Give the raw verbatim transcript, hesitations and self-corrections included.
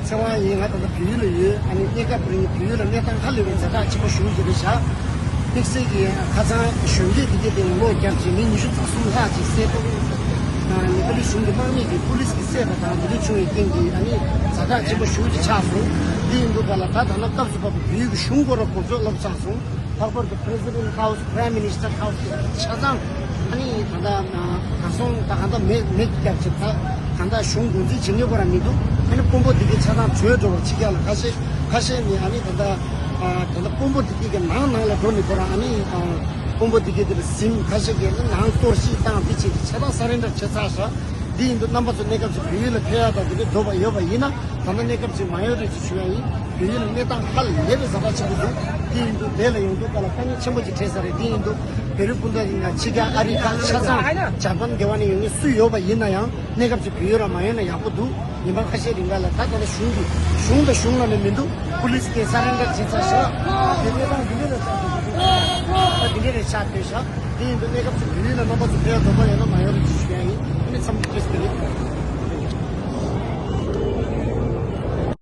ཚེ་དབང་ཡིན། ང་ད་ལྟ་བལ་ཡུལ་ལ་ཡོད། ཨ་ནི་གནས་སྐབས་རིང་བལ་ཡུལ་ལ་གནས་སྟངས་ཧ་ལས་པའི་ཛ་དྲག་ཆེན་པོ་ཞེ་པོ་ཅིག་རེད་བཞག་དམིགས་བསལ་གྱི་ཁ་སང་གཞོན་སྐྱེས་འདི་གའི་སྟེང་ལ་བློ་བརྒྱབ་བྱས་མི་ཉི་ཤུ་རྩ་གསུམ་ལྷག་ཅིག་བསད་ཐུབ། ཨ་ནི་ཨ་རིའི་གཞུང་གི་དམག་མི་གིས་པུ་ལིས་ཀྱིས་བསད་པ་དང་འདི་འདྲ་བྱུང་བའི་རྐྱེན་གྱིས་ཨ་ནི་ཛ་དྲག་ཆེན་པོ་ཞེ་པོ་ཅིག་ཆགས་སོང་། འདི་ཡིན་དུས་ག་ལ་ད་ད་ལྟ་སྐབས་སུ་བབས་པའི་བལ་ཡུལ་གྱི་གཞུང་སྐོར་ལ་གོ་ཚོད་ལབ་ཚར་སོང་། ལྷག་པར་དུ་President House, Prime Minister House གི་ཆ་ཚང་ཨ་ནི་ད་ལྟ་གར་སོང་ད་གང་ལྟར་མེད་མེད་རྒྱབ་ཅིག་ད་གང་ལྟར་གཞུང་འགོ་འཛིན་བྱེད་མཁན་ཁོ་རང་མི་འདུག་ཨ་ནི་དཔོན་པོ་འདི་གའི་ཆ་ཚང་བྲོས་འགྲོ་བར་ཕྱི་རྒྱལ་ལ་ཁ་ཤས་ཁ་ཤས་ནི་ཨ་ནི་ད་ལྟ་ད་ལྟ་དཔོན་པོ་འདི་གའི་ནང་ནང་ལ་འགྲོ་ནས་ཁོ་རང་ཨ་ནི་དཔོན་པོ་འདི་གའི་དེ་ལ་ཟིན། ཁ་ཤས་ཀྱིས་ནང་གཏོར་བཤིག་བཏང་དེ་བྱས་ཀྱི་ཆ་ཚང་སར་རེན་ཌར་བྱས་ཚར་ཤག་འདི་ཡིན་དུས་རྣམ་པ་ཚོ་གནས་སྐབས་ཀྱི་བལ་ཡུལ་ལ་ཕེབས་ཡག་དང་དེ་འདྲའི་འདོད་པ་ཡོད་པ་ཡིན་ན། ད་ལྟ་གནས་སྐབས་ཅིག་མ་ཡོང་རེད་ཅེས་ཞུ་ཡ་ཡིན། བལ་ཡུལ་གནས་སྟངས་ཧ་ལས་པའི་ཛ་དྲག་ཆེན་པོ་འདུག་དེ་ཡིན་དུས་དེ་ལ་ཡོང་དུས་ག་ལ་དཀའ་ངལ་ཆེན་པོ་ཅིག་འཕྲད་ས་རེད། དེ་ཡིན་དུས་བོད་རིགས་སྤུན་ཟླ་ཡིན་ན་ཕྱི་རྒྱལ་ཨ་རི་ཁག་ཆ་ཚང་ཇ་པན་འདི་བ་ནས་ཡོང་མཁན་སུ་ཡོད་པ་ཡིན་ན་ཡང་གནས་སྐབས་ཅིག་བལ་ཡུལ་ར་མ་ཡོང་ན་ཡག་པོ་འདུག་ཉི་མ་ཁ་ཤས་རིང་ག་ལ་ད་ད་ལྟ་གཞུང་གི་གཞུང་དང་གཞུང་ལ་ནས་མི་འདུག་པུ་ལིས་ཀྱིས་སར་རེན་ཌར་བྱས་ཚར་ཤག་དེ་གནས་སྟངས་འདི་འདྲ་རེད་ཆགས་འདུག་ད་འདི་འདྲ་རེད་ཆགས་བསྡད་ཤག་དེ་ཡིན་དུས་གནས་སྐབས་ཅིག་བལ་ཡུལ་ལ་རྣམ་པ་ཚོ་ཕེབས་འདོད་པ་ཡོད་ན་མ་ཡོང་རེད་ཅེས་ཞུ་ཡ་ཡིན། ཨ་ནི་མཚམས་འདི་བཅད་ཟིན།